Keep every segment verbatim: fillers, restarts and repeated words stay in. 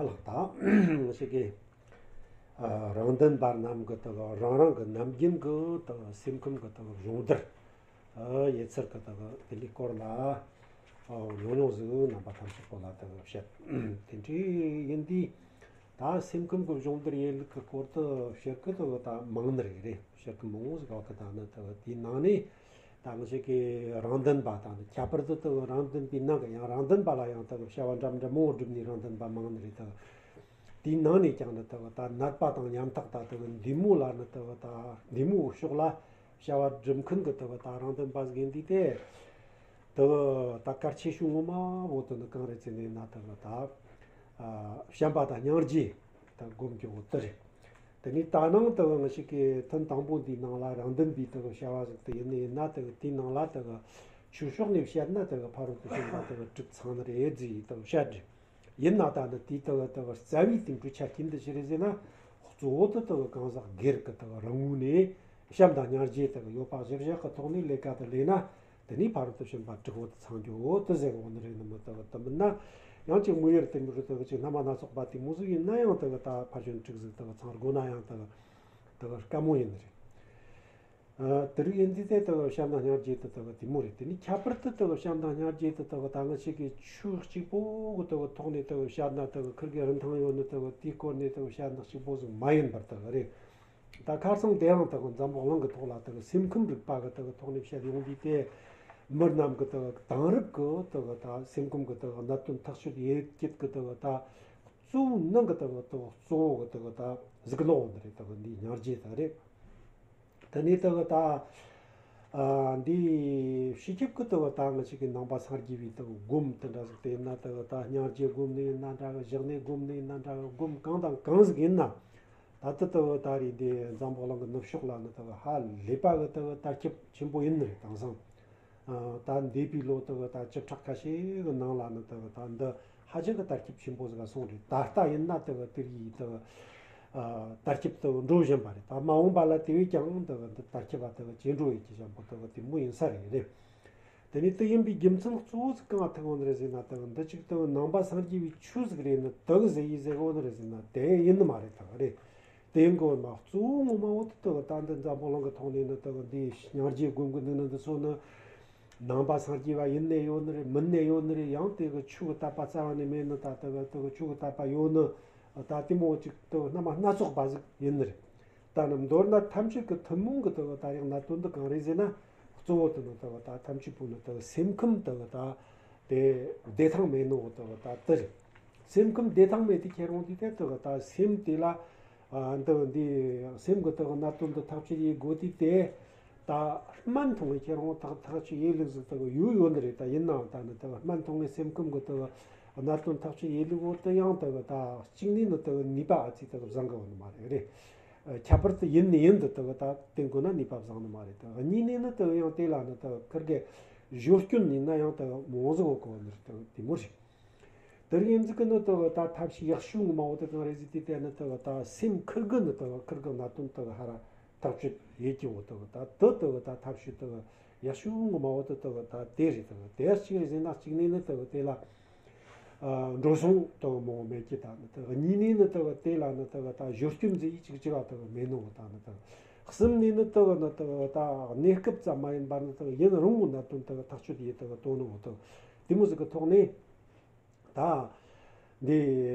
ལགས། ད་ཞིག་གི་ཨ་རང་དོན་པ་རྣམས་ཀྱི་དག་རང་རང་གི་ནམ་རྒྱུན་གྱི་དག་སེམས་ཁམས་ཀྱི་དག་སྦྱོང་བརྡར། ཨ་ཡི་ཚུལ་གྱི་དག་དེ་འདྲའི་སྐོར་ལ་ཨ་ཉུང་ཉུང་ཟིག་རྣམ་པ་ཐམས་ཅད་པོ་ལ་དག་བཤད། དེ་འདྲའི་ཡིན་དུས། ད་སེམས་ཁམས་ཀྱི་སྦྱོང་བརྡར་ཡིན་ལུགས་ཀྱི་སྐོར་དུ་བཤད་ཀྱི་དག་ད་མང་ནི་རེད། རེད། བཤད་ཀྱི་མང་བོ་ཟིག་ག་གི་ད་ནི་དག་དེའི་ནང་ནས་ད་ང་ཞིག་གི་རང་དོན་པ་དང་ནི་ཁྱད་པར་དུ་དག་རང་དོན་པའི་ནང་གི་ཡང་རང་དོན་པ་ལ་ཡང་དག་བྱ་བ་འདྲ་འདྲ་མང་བོ་བསྒྲུབས་ནས་རང་དོན་པ་མང་ནི་རེད། དག་དེའི་ནང་ནས་ཀྱང་ནི་དག་ད་ནད་པ་དང་ཉམ་ཐག་ད་དག་འདི་མོ་ལ་ནི་དག་ད་འདི་མོ་ཕྱོགས་ལ་བྱ་བ་སྒྲུབ་མཁན་གྱི་དག་ད་རང་དོན་པ་ཟིག་ཡིན་དུས་དེ། དེ་ད་གལ་ཆེ་ཤོས་ངོ་མ་བོ་དེ་ནི་གང་རེད་ཟེར་ནས་ན། དེ་ད་ཨ་བྱམས་པ་དང་སྙིང་རྗེ་ད་སྒོམ་རྒྱུ་བོ་དེ་རེད། དེ་ནས་ད་ནང་དེ་ང་ཞིག་གི་ཐུན་དང་པོ་འདིའི་ནང་ལ་རང་དོན་པའི་དེ་བྱ་བ་ཟིག་དེ་ཡིན་ནི་ཡིན་ན། དེ་དེའི་ནང་ལ་དེ་ཆོས་ཕྱོགས་ནས་བཤད་ན་དེ་ཕ་རོལ་ཏུ་ཕྱིན་པ་དེ་གྲུབ་ཚང་ནི་རེད་ཟེར་དེ་བཤད་རེད། ཡིན་ན་ད་ནི་དེའི་དེ་དེ་རྩ་བའི་དེ་འཕྲོ་ཆ་རྐྱེན་དེ་ཅི་རེད་ཟེར་ན། གཙོ་བོ་དེ་དེ་གང་ཟག་སྒེར་གྱི་དེ་རང་ངོས་ནས་བྱམས་དང་སྙིང་རྗེ་དེ་ཡོད་པ་གཞིར་བཞག་གི་ཐོག་ནས་ལས་ཀ་དེ་ལས་ན། དེ་ནས་ཕ་རོལ་ཏུ་ཕྱིན་པ་དྲུག་པོ་དེ་ཚང་རྒྱུ་བོ་དེ་ཟེར་གོ་ནི་རེད། ནི་མི་དེ་དེ་མིན་ན་ཡང་ཅིག་དམིགས་ཡུལ་དེ་མི་རུ་དེ་ཅིག་རྣམ་པ་སྣ་ཚོགས་པ་དེ་མོ་ཟིག་ཡིན་ན་ཡང་དེ་ད་ཕ་ཆོས་དྲུག་ཟིག་དེ་ཚང་དགོས་ན་ཡང་དེ་དེ་དཀའ་མོ་ཡིན་ནི་རེད། ཨ་དེ་རིགས་ཡིན་དུས་དེ་དག་བྱམས་དང་སྙིང་རྗེ་དེ་དག་དེ་མོ་རེད། དེ་ནི་ཁྱད་པར་དུ་དག་བྱམས་དང་སྙིང་རྗེ་དེ་དག་ད་ང་ཞིག་གི་ཆོས་གཅིག་པོ་གི་དག་ཐོག་ནས་དག་བཤད་ན་དག་ཁིར་གི་རིན་ཐང་ཡོད་ནི། དག་དེའི་སྐོར་ནས་དག་བཤད་ན་གཅིག་པོ་ཟིག་མ་ཡིན་པར་དག་རེད། ད་ཁ་སང་དེ་རིང་དག་འཛམ་བུ་གླིང་གི་ཐོག་ལ་དག་སེམས་ཁམས་རིག་པ་གི་དག་ཐོག་ནས་བཤད་ཡོང་དུས་དེ། མི་རྣམས་གི་དག་དེང་རབས་གི་དག་ད་སེམས་ཁམས་གི་དག་གནད་དོན་ཐག་གཅོད་ཡེད་རྒྱུ་གི་དག་ད་གཙོ་བོའི་ནང་གི་དག་དག་གཙོ་བོ་གི་དག་ད་གཟུགས་ལོག་འདི་རེད། དག་འདི་སྙིང་རྗེ་དག་རེད། དེ་ནས་དེ་གི་ད་ཨ་འདི་སྤྱི་ཁྱབ་ཀྱི་དེ་གི་ད་ང་ཞིག་གི་ནང་པ་སངས་རྒྱས་པའི་དེ་གི་སྒོམ་དེ་འདྲ་ཟིག་དེ་ཡིན་ན། དེ་གི་ད་སྙིང་རྗེ་སྒོམ་ནི་ཡིན་ན་འདྲ་གི། བཞག་ནས་སྒོམ་ནི་ཡིན་ན་འདྲ་གི། སྒོམ་གང་དང་གང་ཟིག་ཡིན་ན། ད་ལྟ་དེ་གི་ད་རེས་འདི་འཛམ་བུ་གླིང་གི་ནུབ་ཕྱོགས་ལ་ནི་དེ་གི་ཧ་ལས་པ་གི་དེ་གི་དར་ཁྱབ་ཆེན་པོ་ཡིན་ནི་རེད། དེང་སང་། ཨ་ད་འདས་པའི་ལོ་དེ་གི་ད་བཅུ་ཕྲག་ཁ་ཤས་གི་ནང་ལ་ནི་དེ་གི་ད་འདི་ཧ་ཅང་གི་དར་ཁྱབ་ཆེན་པོ་ཟིག་ག་སོང་རེད། ད་ལྟ་ཡིན་ན་དེ་གི་དེ་གི་དེ་གི་ཨ་དར་ཁྱབ་དེ་གི་འགྲོ་བཞིན་པ་རེད། ད་མ་འོངས་པ་ལ་དེ་བས་ཀྱང་དེ་གི་འདི་དར་ཁྱབ་པ་དེ་གི་ཇེ་འགྲོ་ཡི་གི་ཞན་པོ་དེ་གི་དེ་མོ་ཡིན་ས་རེད། རེད། དེ་ནས་དེ་ཡིན་པའི་རྒྱུ་མཚན་གཙོ་བོ་ཟིག་གང་ཐུག་འོང་ནི་རེད་ཟེར་ན། དེ་གི་འདི་གཅིག་དེ་གི་ནང་པ་སངས་རྒྱས་པའི་ཆོས་ཟིག་རེད་ནི་དེ་གི་ཟེར་ཡི་ཟེར་གོ་ནི་རེད་ཟེར་ན། དེ་ཡིན་ནི་མ་རེད། དེ་གི་རེད། དེ་གོ་མ་གཙོ་བོ་ངོ་མ་བོ་དེ་དག་ད་འདི་འཛམ་བུ་གླིང་གི་ཐོག་ནས་ནི་དག་འདི་སྙིང་རྗེ་སྒོམ་གི་འདུག་ནི་འདི་ཚོ་ནི་ནང་པ་སངས་རྒྱས་པ་ཡིན་ནི་ཡོད་ནི་རེད། མིན་ནི་ཡོད་ནི་རེད། ཡང་དེ་གི་ཆོས་གི་དད་པ་རྩ་བ་ནས་མེད་ནི། ད་དེ་གི་དེ་གི་ཆོས་གི་དད་པ་ཡོད་ནི་ད་དེ་མོ་ཅིག་དེ་གི་རྣམ་པ་སྣ་ཚོགས་པ་ཟིག་ཡིན་ནི་རེད། ད་ནི་མདོར་ན་ཐམས་ཅད་ཀྱི་ཐུན་མོང་གི་དེ་གི་ད་རེག་གནད་དོན་འདི་གང་རེད་ཟེར་ན། གཙོ་བོ་དེ་ནི་དེ་གི་ད་ཐམས་ཅད་པོ་ནི་དེ་གི་སེམས་ཁམས་དེ་གི་ད་དེ་བདེ་ཐང་མེད་ནོ་དེ་གི་ད་དེ་རེད། སེམས་ཁམས་བདེ་ཐང་མེད་དུས་ཁྱེར་ཡོང་དུས་དེ་དེ་གི་ད་སེམས་དེ་ལ་ཨ་འདི་འདི་སེམས་གི་དེ་གི་གནད་དོན་འདི་ཐག་གཅོད་ཡེད་དགོས་དུས་དེ། ད་སྨན་འཐུང་བའི་ཁྱེར་ཡོང་ཐག་ཐག་གཅོད་ཡེད་ལུགས་ཟིག་དེ་གི་ཡོད་ཡོད་ནི་རེད། ད་ཡིན་ནའང་ད་ནི་དེ་གི་སྨན་འཐུང་བའི་སེམས་ཁམས་གི་དེ་གི་གནད་དོན་ཐག་གཅོད་ཡེད་ལུགས་བོ་དེ་ཡང་དེ་གི་ད་གཅིག་ནས་ནི་དེ་གི་ནུས་པ་ཨ་ཙི་དེ་གི་བཟང་གི་ཡོད་ནི་མ་རེད། རེད། ཨ་ཁྱད་པར་དུ་ཡིན་ནི་ཡིན་དུ་དེ་གི་ད་བསྟེན་དགོས་ན་ནུས་པ་བཟང་ནི་མ་རེད། དེ་གི་གཉིས་ནས་ནི་དེ་གི་ཡང་དེ་ལ་ནི་དེ་གི་ཁིར་གི་བཞོ་སྐྱོན་ཡིན་ན་ཡང་དེ་གི་མོ་ཟིག་གོ་གོ་ནི་རེད། དེ་གི་དེ་མོ་རེད། དེ་རིང་འཛིག་གི་ནི་དེ་གི་ད་ཐབས་ཤེས་ཡག་ཤོས་ངོ་མ་བོ་དེ་གང་རེད་ཟེར་དུས་དེ་ནི་དེ་གི་ད་སེམས་ཁིར་གི་ནི་དེ་གི་ཁིར་གི་གནད་དོན་དེ་གི་ཧ་ར་ཐག་གཅོད་ཡེད་ཀྱི་བོ་དེ་གི་ད་དེ་དེ་གི་ད་ཐབས་ཤེས་དེ་གི་ཡག་ཤོས་ངོ་མ་བོ་དེ་དེ་གི་ད་དེ་རེད། དེ་གི་དེ་གཅིག་རེད་ཟེར་ན། གཅིག་ནས་ནི་དེ་གི་དེ་ལ་ཨ་འགྲོ་སོང་དེ་གི་མང་བོ་མེད་ཀྱི། ད་ནི་དེ་གི་གཉིས་ནས་ནི་དེ་གི་དེ་ལ་ནི་དེ་གི་ད་བཞོ་སྐྱོན་ཟེར་ཡི་གཅིག་གཅིག་ལ་དེ་གི་མེད་ནོ་བོ། ད་ནི་དེ་གི་གསུམ་ནས་ནི་དེ་གི་ནི་དེ་གི་ད་གནས་སྐབས་ཙམ་མ་ཡིན་པར་ནི་དེ་གི་ཡུན་རིང་བོ་གནད་དོན་དེ་གི་ཐག་གཅོད་ཡེད་དེ་གི་གཏོང་ནོ་བོ། དེ་གི་དེ་མོ་ཟིག་གི་ཐོག་ནས། ད་འདི་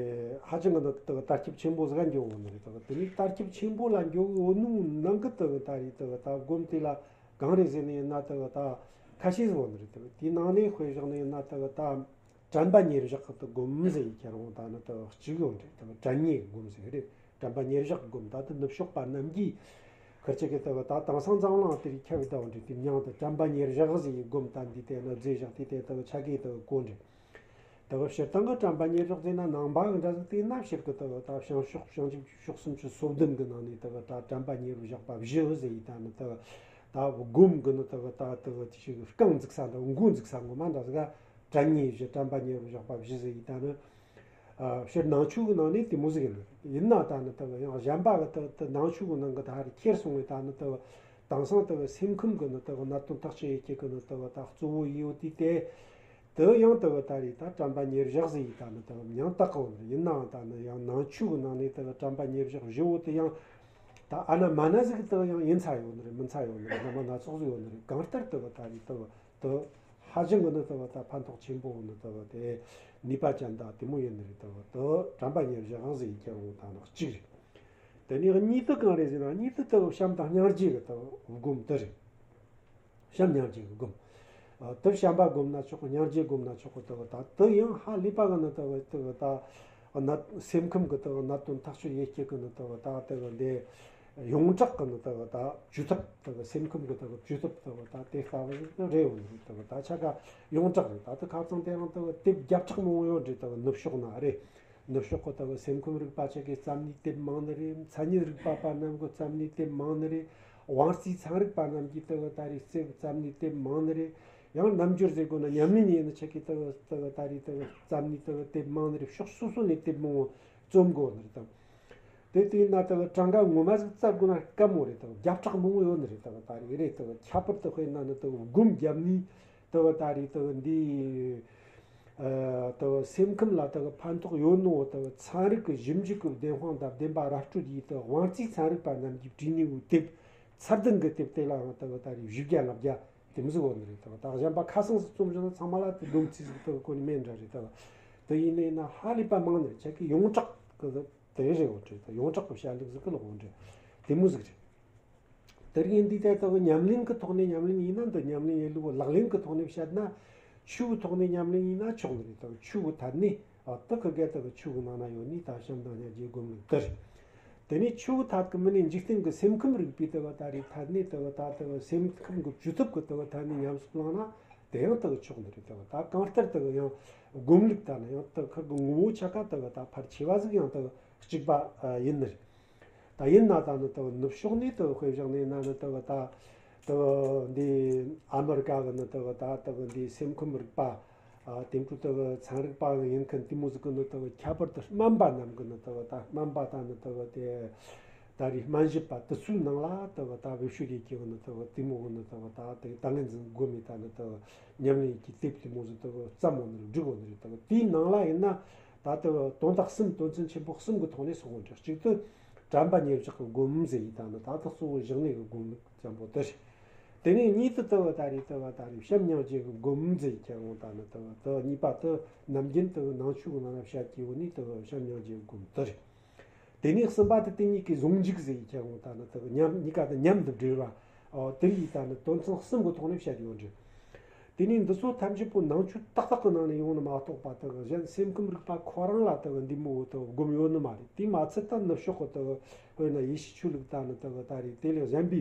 ཧ་ཅང་གི་ནི་དེ་གི་དར་ཁྱབ་ཆེན་པོ་ཟིག་ག་འགྱོ་འོང་ནི་རེད། དེ་གི་དེ་ནི་དར་ཁྱབ་ཆེན་པོ་ལ་འགྱོ་གི་འོང་ནོ་ནང་གི་དེ་གི་ད་རེད། དེ་གི་ད་སྒོམ་དེ་ལ་གང་རེད་ཟེར་ནི་ཡིན་ན། དེ་གི་ད་ཁ་ཤས་ཟིག་འོང་ནི་རེད། དེ་གི་དེའི་ནང་ནས་དཔེ་བཞག་ནི་ཡིན་ན། དེ་གི་ད་དྲན་པ་ཉེར་བཞག་གི་དེ་སྒོམ་ཟེར་ཡི་ཁྱེར་ཡོང་ད་ནི་དེ་གི་གཅིག་ཡོད་རེད། དེ་གི་དྲན་ཉེ་སྒོམ་ཟེར་རེད། དྲན་པ་ཉེར་བཞག་གི་སྒོམ། ད་དེ་ནུབ་ཕྱོགས་པ་རྣམས་ཀྱིས་ཁིར་ཆ་གི་དེ་གི་ད་དེང་སང་འཛམ་གླིང་དེ་རིགས་ཁྱབ་བསྡད་འོང་རེད། དེ་མྱང་དེ་དྲན་པ་ཉེར་བཞག་ཟེར་ཡི་སྒོམ་ད་འདི་དེ་ནི་རྫས་བཞག་དེ་དེ་དེ་གི་ཆ་གི་དེ་གི་གོ་འདྲ། དེ་གི་སྤྱིར་བཏང་གི་དྲན་པ་ཉེར་བཞག་ཟེར་ན་ནང་པ་གི་འདྲ་ཟིག་དེ་ན་ཕྱིར་གི་དེ་གི་ད་བྱང་ཕྱོགས་བྱང་ཆུབ་ཕྱོགས་སུམ་ཅུ་སོ་བདུན་གི་ནང་ནས་དེ་གི་ད་དྲན་པ་ཉེར་བཞག་པ་བཞི་ཟེར་ཡི་ད་ནི་དེ་གི་ད་སྒོམ་གི་ནི་དེ་གི་ད་དེ་གི་ཅི་ཞིག་རྐང་འཛུགས་ས་འདྲ་མགོ་འཛུགས་ས་ངོ་མ་འདྲ་ཟིག་ག་དྲན་ཉེ་བཞི། དྲན་པ་ཉེར་བཞག་པ་བཞི་ཟེར་ཡི་ད་ནི། ཨ་སྤྱིར་ནང་ཆོས་ཀྱི་ནང་ནས་དེ་མོ་ཟིག་ཡིན། ཡིན་ན་ད་ནི་དེ་གི་ཡང་གཞན་པ་གི་དེ་དེ་ནང་ཆོས་ཀྱི་ནང་གི་ད་རེ་ཁྱེར་སོང་བའི་ད་ནི་དེ་གི་དེང་སང་དེ་གི་སེམས་ཁམས་གི་ནི་དེ་གི་གནད་དོན་ཐག་གཅོད་ཡེད་ཀྱི་གི་ནི་དེ་གི་ད་གཙོ་བོ་ཡིན་ཡོད་དུས་དེ། དེ་ཡང་དེ་གི་ད་རེད། ད་དྲན་པ་ཉེར་བཞག་ཟེར་ཡི་ད་ནི་དེ་གི་མྱིང་བཏགས་གི་ཡོད་ནི་རེད། ཡིན་ནའང་ད་ནི་ཡང་ནང་ཆོས་གི་ནང་ནས་དེ་གི་དྲན་པ་ཉེར་བཞག་བཞི་བོ་དེ་ཡང་ད་ཨ་ན་མ་ན་ཟིག་དེ་གི་ཡང་ཡིན་ཚ་ཡོད་ནི་རེད། མིན་ཚ་ཡོད་ནི་རེད། རྣམ་པ་སྣ་ཚོགས་ཟིག་ཡོད་ནི་རེད། གང་ལྟར་དེ་གི་ད་རེད། དེ་གི་དེ་ཧ་ཅང་གི་ནི་དེ་གི་ད་ཕན་ཐོགས་ཆེན་པོ་ནི་དེ་གི་དེ་ནུས་པ་ཅན་ད་དེ་མོ་ཡིན་ནི་རེད། དེ་གི་དེ་དྲན་པ་ཉེར་བཞག་ཟེར་ཡི་ཁྱེད་རང་ད་ནི་གཅིག་རེད། དེ་ནས་གཉིས་དེ་གང་རེད་ཟེར་ན། གཉིས་དེ་དེ་གི་བྱམས་དང་སྙིང་རྗེ་གི་དེ་གི་སྒོམ་དེ་རེད། བྱམས་སྙིང་རྗེ་གི་སྒོམ། ཨ། དེ་བྱམས་པ་སྒོམ་ན་ཆོག་གི། སྙིང་རྗེ་སྒོམ་ན་ཆོག་གི། དེ་གི་ད་དེ་ཡང་ཧ་ལས་པ་གི་ནི་དེ་གི་དེ་གི་ད་གནད། སེམས་ཁམས་གི་དེ་གི་གནད་དོན་ཐག་གཅོད་ཡེ་སྐྱེ་གི་ནི་དེ་གི་ད་དེ་གི་འདི་ཡོངས་གྲགས་གི་ནི་དེ་གི་ད་བཅོས་ཐབས། དེ་གི་སེམས་ཁམས་གི་དེ་གི་བཅོས་ཐབས་དེ་གི་ད་དེ་ལྟ་བུ་ཞིག་རེད་ཡོད་ནི་རེད། དེ་གི་ད་ཆ་ག་ཡོངས་གྲགས་རེད། ད་དེ་ཁ་སང་དེ་རིང་དེ་གི་དེབ་བརྒྱ་ཕྲག་མང་བོ་ཡོད་རེད། དེ་གི་ནུབ་ཕྱོགས་ན་རེད། ནུབ་ཕྱོགས་གི་དེ་གི་སེམས་ཁམས་རིག་པ་ཆ་གི་རྩོམ་ནི་དེབ་མང་ནི་རེད། མཚན་ཉིད་རིག་པ་པ་རྣམས་གི་རྩོམ་ནི་དེབ་མང་ནི་རེད། དབང་རྩའི་ཚན་རིག་པ་རྣམས་ཀྱིས་དེ་གི་ད་རེས་རྩེབ་རྩོམ་ནི་དེབ་མང་ནི་རེད། ཡང་རྣམ་འགྱུར་ཟེར་དགོས་ན་ཉམས་ལེན་ཡིན་ནི་ཆ་གི་དེ་གི་དེ་གི་ད་རེས་དེ་གི་རྩོམ་ནི་དེ་གི་དེབ་མང་ནི་རེད། ཕྱོགས་སོ་སོ་ནས་དེབ་མང་བོ་རྩོམ་དགོས་ནི་རེད་དམ། དེ་དེ་ཡིན་ན་དེ་གི་གྲངས་ཀ་ངོ་མ་ཟིག་བཙལ་དགོས་ན་དཀའ་མོ་རེད། དེ་གི་བརྒྱ་ཕྲག་མང་བོ་ཡོད་ནི་རེད། དེ་གི་ད་རེས་རེད། དེ་གི་ཁྱད་པར་དུ་དཔེར་ན་ནི་དེ་གི་སྒོམ་བརྒྱབ་ནི་དེ་གི་ད་རེས་དེ་གི་འདི། ཨ། དེ་གི་སེམས་ཁམས་ལ་དེ་གི་ཕན་ཐོགས་ཡོད་ནོ། དེ་གི་ཚན་རིག་གི་ཞིབ་འཇུག་གི་བདེན་དཔང་དང་བདེན་པ་ར་སྤྲོད་ཡིས་དེ་གི་དབང་རྩའི་ཚན་རིག་པ་རྣམས་ཀྱིས་བྲིས་ནི་བོའི་དེབ་ཚད་ལྡན་གི་དེབ་དེ་ལའང་དེ་གི་ད་རེས་བཞི་བརྒྱ་ལྔ་བརྒྱ་དེ་མོ་ཟིག་ཡོད་ནི་རེད། དེ་གི་ད་གཞན་པ་ཁ་སང་ཟིག་རྩོམ་བྱུང་ན་ཚང་མ་ལ་དེ་སྡོམ་རྩིས་ཟིག་དེ་གི་གོ་ནི་མེད་འདྲ་རེད། དེ་གི་དེ་ཡིན་ནི་ཡིན་ན་ཧ་ལས་པ་མང་ནི་རེད། ཆ་གི་ཡོངས་གྲགས་གི་དེ་རེད་འོ་འདྲ། དེ་ཡོངས་གྲགས་གི་བཤད་ལུགས་ཟིག་གི་ལོག་འོ་འདྲ་དེ་མོ་ཟིག་རེད། དེ་རིང་འདི་ལྟར་དག་ཉམས་ལེན་གྱི་ཐོག་ནས། ཉམས་ལེན་ཡིན་ན་འདི་ཉམས་ལེན་ཡིན་ལུགས་ལག་ལེན་གྱི་ཐོག་ནས་བཤད་ན། ཆོས་ཀྱི་ཐོག་ནས་ཉམས་ལེན་ཡིན་ན་ཆོག་ནི་རེད། དག་ཆོས་ཀྱི་ཐད་ནས། ཨ། དག་གི་གལ་དག་ཆོས་ཀྱི་ནང་ན་ཡོད་ནི་ད་བྱམས་དང་སྙིང་རྗེ་སྒོམ་ལུགས་དེ་རེད། དེ་ནས་ཆོས་ཀྱི་ཐད་ཀྱི་མི་ནས་འཇིག་རྟེན་གྱི་སེམས་ཁམས་རིག་པའི་དག་ད་རེས་ཐད་ནས། དག་ད་དག་སེམས་ཁམས་ཀྱི་བཅོས་ཐབས་ཀྱི་དག་ཐད་ནས་ཉམས་སུ་བླངས་ན། དེ་ཡང་དག་ཆོག་ནི་རེད། དག་ད་གང་ལྟར་དག་ཡང་སྒོམ་ལུགས་ད་ནི་ཡང་དག་ཁུར་གི་ངོ་བོ་ཆ་ག་དག་ད་ཕལ་ཆེ་བ་ཟིག་ཡང་དག་གཅིག་པ་ཡིན་ནི་རེད། ད་ཡིན་ན་ད་ནི་དེ་གི་ནུབ་ཕྱོགས་ནས་དེ་གི་དཔེ་བཞག་ནས་ན་ནི་དེ་གི་ད་དེ་གི་འདི་ཨ་མི་རི་ཀ་གི་ནི་དེ་གི་ད་དེ་གི་འདི་སེམས་ཁམས་རིག་པ། ཨ། དེ་འཕྲོ་དེ་གི་ཚན་རིག་པ་ཡིན་མཁན་དེ་མོ་ཟིག་གི་ནི་དེ་གི་ཁྱད་པར་དུ་སྨན་པ་རྣམས་ཀྱི་ནི་དེ་གི་ད་སྨན་པ་ད་ནི་དེ་གི་དེ་ད་རེས་སྨན་ཞིབ་པ་དེ་ཚོའི་ནང་ལ་དེ་གི་ད་བེད་སྤྱོད་ཡེད་རྒྱུ་གི་ནི་དེ་གི་དེ་མོ་གི་ནི་དེ་གི་ད་དེ་ད་ངན་འཛིན་སྒོམ་མེད་ད་ནི་དེ་གི་ཉམས་ལེན་གྱི་དེབ་དེ་མོ་ཟིག་དེ་གི་བརྩམས་ཡོད་ནི་རེད། བསྒྲིགས་ཡོད་ནི་རེད། དེ་གི་དེའི་ནང་ལ་ཡིན་ན། ད་ལྟ་དོན་དག་གསུམ། དོན་ཚན་ཆེན་པོ་གསུམ་གྱི་ཐོག་ནས་གསུངས་ཡོད་འདྲ། གཅིག་ཏུ་དྲན་པ་ཉེར་བཞག་གི་སྒོམ་ཟེར་ཡི་ད་ནི་ད་ལྟ་གཙོ་བོ་བཞག་ནས་གི་སྒོམ་ལུགས་ཙམ་པོ་དེ་རེད། དེ་ནས་གཉིས་དུ་དུ་བ་ད་རེས་དུ་བ་ད་རེས་བྱམས་སྙིང་རྗེ་གི་སྒོམ་ཟེར་ཡི་ཁྱེར་འོང་། ད་ནི་དུ་བ་དུ་གཉིས་པ་དུ་ནམ་རྒྱུན་དུ་ནང་ཆོས་གི་ནང་ན་བཤད་ཀྱི་ཡོད་ནི་དུ་བ་བྱམས་སྙིང་རྗེ་གི་སྒོམ་དེ་རེད། དེ་ནས་གསུམ་པ་དུ་དེ་གཉིས་ཀའི་ཟུང་འཇུག་ཟེར་ཡི་ཁྱེར་འོང་། ད་ནི་དུ་བ་མཉམ་གཉིས་ཀ་དུ་མཉམ་དུ་སྦྲེལ་བ། ཨོ། དེ་ཡི་ད་ནི་དོན་ཚན་གསུམ་གི་ཐོག་ནས་བཤད་ཡོད་འདྲ། དེ་ནས་འདི་ཚོ་ཐམས་ཅད་པོ་ནང་ཆོས་ཏག་ཏག་གི་ནང་ནས་ཡོང་ནི་མ་གཏོགས་པ། དེ་གི་གཞན་སེམས་ཁམས་རིག་པ་ཁོ་རང་ལ་དེ་གི་འདི་མོ་དེ་གི་སྒོམ་ཡོད་ནི་མ་རེད། དེ་མ་ཚད་ད་ནུབ་ཕྱོགས་གི་དེ་གི་དཔེར་ན་ཡེ་ཤུའི་ཆོས་ལུགས་ད་ནི་དེ་གི་ད་རེད། དེ་ལས་གཞན་པའི་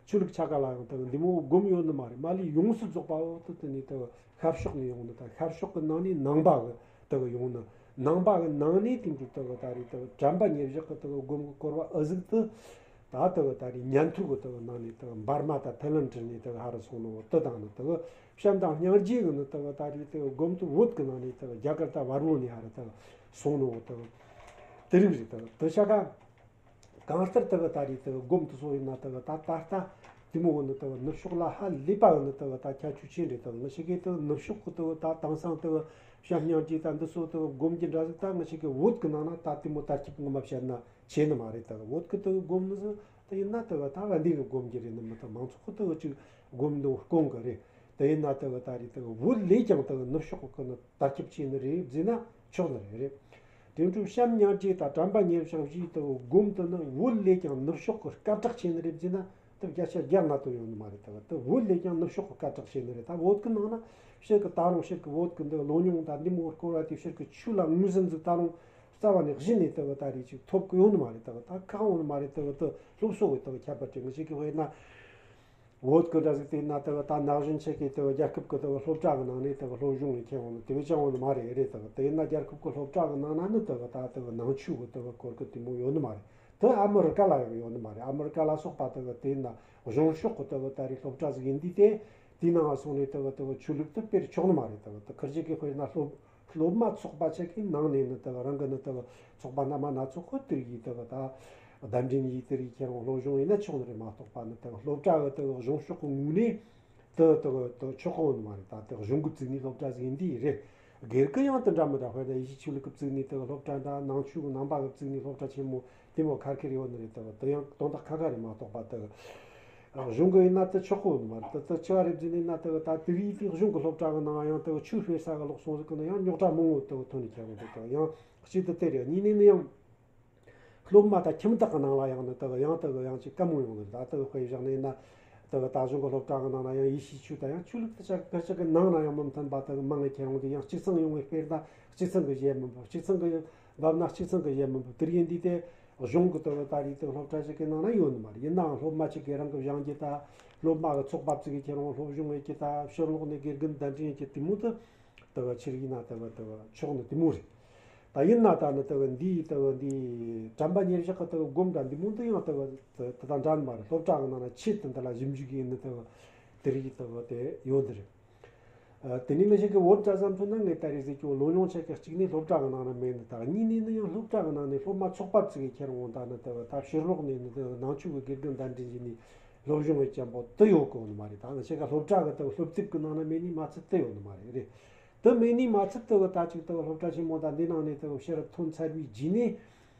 ཆོས་ལུགས་ཆ་ག་ལ་ཡང་དེ་གི་འདི་མོ་སྒོམ་ཡོད་ནི་མ་རེད། མ་ལས་ཡོངས་སུ་རྫོགས་པ་འོ་དེ་དེ་ནས་དེ་གི་ཤར་ཕྱོགས་ནས་ཡོང་ནི། ད་ཤར་ཕྱོགས་གི་ནང་ནས་ནང་པ་གི་དེ་གི་ཡོང་ནི། ནང་པ་གི་ནང་ནས་དེ་འདྲ་དེ་གི་ད་རེད། དེ་གི་དྲན་པ་ཉེར་བཞག་གི་དེ་གི་སྒོམ་གི་སྐོར་བ་ཨ་ཟིག་དེ། ད་དེ་གི་ད་རེས་ཉན་ཐོས་གི་དེ་གི་ནང་ནས་དེ་གི་འབར་མ་དང་ཐའི་ལན་ཌི་ནས་དེ་གི་ཧ་རུ་སོང་ནོ་དེ་དང་ནི། དེ་གི་བྱམས་དང་སྙིང་རྗེ་གི་ནི་དེ་གི་ད་རེས་དེ་གི་སྒོམ་དེ་བོད་གི་ནང་ནས་དེ་གི་རྒྱ་གར་ད་བལ་པོ་ནས་ཧ་རུ་དེ་གི་སོང་ནོ་དེ་གི་དེ་རིགས་རེད། དེ་གི་དེ་ཆ་ག་གང་ལྟར་དེ་གི་ད་རེས་དེ་གི་སྒོམ་དེ་ཚོ་ཡིན་ན་དེ་གི་ད་ད་ལྟ་དེ་མོ་གི་ནི་དེ་གི་ནུབ་ཕྱོགས་ལ་ཧ་ལས་པ་གི་ནི་དེ་གི་ད་ཁྱད་ཆོས་ཆེ་རེད། དེ་གི་ང་ཅག་གི་དེ་གི་ནུབ་ཕྱོགས་གི་དེ་གི་ད་དེང་སང་དེ་གི་བྱམས་སྙིང་རྗེ་ད་འདི་ཚོ་དེ་གི་སྒོམ་གྱི་འདྲ་ཟིག་ད་ང་ཅག་གི་བོད་གི་ནང་ན་ད་དེ་མོ་ད་སྐྱིད་ངོ་མ་བཤད་ན། བྱས་ནི་མ་རེད། དེ་གི་བོད་གི་དེ་གི་སྒོམ་ནི་ཟིག་དེ་ཡིན་ན་དེ་གི་ད་བན་དེ་གི་སྒོམ་གྱི་རེད་ནི་མི་དེ་མང་ཚོགས་གི་དེ་གི་ཅིག་སྒོམ་འདུག་དཀོན་གི་རེད། དེ་ཡིན་ན་དེ་གི་ད་རེས་དེ་གི་བོད་ལས་ཀྱང་དེ་གི་ནུབ་ཕྱོགས་གི་ནི་དར་ཁྱབ་ཆེ་ནི་རེད་ཟེར་ན་ཆོག་ནི་རེད། རེད། དེ་འཕྲོ་བྱམས་སྙིང་རྗེ་དང་དྲན་པ་ཉེར་བཞག་བཞིའི་དེ་གི་སྒོམ་དེ་ནི་བོད་ལས་ཀྱང་ནུབ་ཕྱོགས་གི་སྐད་གྲགས་ཆེ་ནི་རེད་ཟེར་ན་དེ་བརྒྱ་ཆ་བརྒྱ་ན་དོ་ཡོང་ནི་མ་རེད། དེ་གི་དེ་བོད་ལས་ཀྱང་ནུབ་ཕྱོགས་གི་སྐད་གྲགས་ཆེ་ནི་རེད། ད་བོད་གི་ནང་ན་ཕྱིར་གི་ད་རུང་ཕྱིར་གི་བོད་གི་འདི་ལོ་ཉུང་ད་འདི་མོ་སྐོར་བ་དེ་ཕྱིར་གི་ཆོས་ལ་ངོས་ཟིན་ཟིག་ད་རུང་རྩ་བ་ནས་གཞི་ནས་དེ་གི་ད་རེས་ཅིག་ཐོབ་གི་ཡོང་ནི་མ་རེད། དེ་གི་ད་ཁག་ཡོང་ནི་མ་རེད། དེ་གི་དེ་སློབ་གསོ་གི་དེ་གི་ཁྱད་པར་ཅན་ཞིག་གི་དཔེར་ན། བོད་གི་འདྲ་ཟིག་དེ་ན་དེ་གི་ད་ན་གཞོན་ཆེ་གི་དེ་གི་རྒྱལ་ཁབ་གི་དེ་གི་སློབ་གྲྭ་གི་ནང་ནས་དེ་གི་སློབ་སྦྱོང་ཡེ་མཁན་ཡོང་ནི་དེ་བས་ཀྱང་ཡོང་ནི་མ་རེད། རེད། དེ་གི་དེ་ཡིན་ན་རྒྱལ་ཁབ་གི་སློབ་གྲྭ་གི་ནང་ན་ནི་དེ་གི་ད་དེ་གི་ནང་ཆོས་གི་དེ་གི་སྐོར་གི་དེ་མོ་ཡོད་ནི་མ་རེད། དེ་ཨ་མི་རི་ཀ་ལ་ཡང་ཡོད་ནི་མ་རེད། ཨ་མི་རི་ཀ་ལ་སོགས་པ་དེ་གི་དེ་ན་གཞུང་ཕྱོགས་གི་དེ་གི་ད་རེས་སློབ་གྲྭ་ཟིག་ཡིན་དུས་དེ། དེའི་ནང་ང་སོང་ནས་དེ་གི་དེ་གི་ཆོས་ལུགས་དེ་སྤེལ་ཆོག་ནི་མ་རེད། དེ་གི་དེ་ཁུར་ཅིག་གི་དཔེར་ན་སློབ་སློབ་མ་ཚོགས་པ་ཆེ་གི་ནང་ནས་ནི་དེ་གི་རང་གི་ནི་དེ་གི་ཚོགས་པ་རྣམ་པ་སྣ་ཚོགས་གི་དེ་རིགས་ཡི་དེ་གི་ད་གདན་འདྲེན་ཡི་དེ་རིགས་ཁྱེད་རང་སློབ་སྦྱོང་ཡིན་ན་ཆོག་ནི་རེད་མ་གཏོགས་པ། ནི་དེ་གི་སློབ་གྲྭ་གི་དེ་གི་གཞུང་ཕྱོགས་གི་ངོས་ནས། དེ་དེ་དེ་ཆོག་གོ་ནི་མ་རེད། ད་དེ་གཞུང་གི་བཙུགས་ནས་སློབ་གྲྭ་ཟིག་ཡིན་དེ་རེད། སྒེར་གི་ཡང་དེ་འདྲ་མི་འདྲ། དཔེར་ན་ཡེ་ཤུ་ཆོས་ལུགས་ཀྱི་བཙུགས་ནས་དེ་སློབ་གྲྭ་འདྲ། ནང་ཆོས་ཀྱི་ནང་པ་གི་བཙུགས་ནས་སློབ་གྲྭ་ཆེན་མོ་དེ་མོ་ཁ་ཁེར་ཡོད་ནི་རེད། དེ་དེ་ཡང་དོན་དག་ཁ་ཁ་རེད་མ་གཏོགས་པ། དེ་གཞུང་གི་ཡིན་ན་དེ་ཆོག་གོ་ནི་མ་རེད། དེ་དེ་ཆེ་བ་རེད་བརྫིས་ནས་ན། དེ་ད་དེ་རིགས་དེ་གཞུང་གི་སློབ་གྲྭ་གི་ནང་ཡང་དེ་ཆོས་སྤེལ་ས་གི་ལོག་སོང་ཟིག་གི་ན་ཡང་རྙོག་དྲ་མང་བོ་དེ་ཐོན་ནས་ཁྱེར་འོང་དེ། དེ་ཡང་གཅིག་དེ་དེ་རེད། གཉིས་ནས་ནི་ཡང་སློབ་མ་དང་ཁྱིམ་བདག་གི་ནང་ལ་ཡང་ནི་དེ་གི་ཡང་དེ་གི་ཡང་ཅིག་བཀའ་མོལ་ཡོང་གི། ད་དེ་གི་དཔེ་བཞག་ནས་ན། དེ་གི་ད་གཞུང་གི་སློབ་གྲྭ་གི་ནང་ན་ཡང་ཡེ་ཤུའི་ཆོས་དང་ཡང་ཆོས་ལུགས་དེ་ཆ་གི་ཆ་གི་ནང་ན་ཡང་མི་མཐུན་པ་དེ་གི་མང་ངེ་ཁྱེར་འོང་དེ། ཡང་གཅིག་མཚུངས་ཡོང་ངེ་སྤེལ་ན་གཅིག་མཚུངས་གི་བཞེས་མི་འབབ། གཅིག་མཚུངས་གི་འབབ་ན་གཅིག་མཚུངས་གི་བཞེས་མི་འབབ། དེ་རིགས་ཡིན་དུས་དེ་གཞུང་གི་དེ་གི་ད་རིགས་དེ་གི་སློབ་གྲྭ་ཞིག་གི་ནང་ན་ཡོད་ནི་མ་རེད། ཡིན་ནའང་སློབ་མ་ཅིག་གི་རང་གི་སྦྱང་རྒྱུ་དང་སློབ་མ་གི་ཚོགས་པ་བཙུགས་གི་ཁྱེར་འོང་སློབ་སྦྱོང་ཡེད་རྒྱུ་དང་ཕྱིར་ལོག་ནས་དགེ་རྒན་གདན་འདྲེན་ཡེད་རྒྱུ་དེ་མོ་དེ་དེ་གི་ཆི་རིགས་ཡིན་ན་དེ་གི་དེ་གི་ཆོག་ནི་དེ་མོ་རེད། ད་ཡིན་ན་ད་ནི་དེ་གི་འདིའི་དེ་གི་འདིའི་དྲན་པ་ཉེར་བཞག་གི་དེ་གི་སྒོམ་འདྲ་འདི་མོ་འདི་ཡང་དེ་གི་དེ་དང་འདྲ་ནི་མ་རེད། སློབ་གྲྭ་གི་ནང་ན་ཆེད་དུ་འདི་ལ་ཞིབ་འཇུག་ཡིན་ནི་དེ་གི་དེ་རིགས་དེ་གི་དེ་ཡོད་ནི་རེད། ཨ། དེ་ནས་ང་ཞིག་གི་བོད་འདྲ་བསམ་ཚུལ་ན། ངས་ད་རེས་ཟེར་རྒྱུ་ལོ་ཉུང་ཆ་གི་གཅིག་ནས་སློབ་གྲྭ་གི་ནང་ན་མེད་ནི་དང་། གཉིས་ནས་ནི་ཡང་སློབ་གྲྭ་གི་ནང་ནས་སློབ་མ་ཚོགས་པ་བཙུགས་གི་ཁྱེར་འོང་ད་ནི་དེ་གི་ད་ཕྱིར་ལོག་ནས་ནི་དེ་གི་ནང་ཆོས་གི་དགེ་རྒན་གདན་འདྲེན་བྱས་ནས་སློབ་སྦྱོང་ཡེད་རྒྱུ་བོ་དེ་ཡོད་གོ་ནི་མ་རེད། ད་ང་ཞིག་གི་སློབ་གྲྭ་གི་དེ་གི་སློབ་དེབ་གི་ནང་ན་མེད་ནི་མ་ཚད་དེ་ཡོད་ནི་མ་རེད། རེད། དེ་མེད་ནི་མ་ཚད་དེ་གི་ད་ཅིག་དེ་གི་སློབ་གྲྭ་ཆེན་མོ་ད་འདི་ནང་ནས་དེ་གི་ཕྱིར་ཐོན་ཚར་བའི་རྗེས་ནས།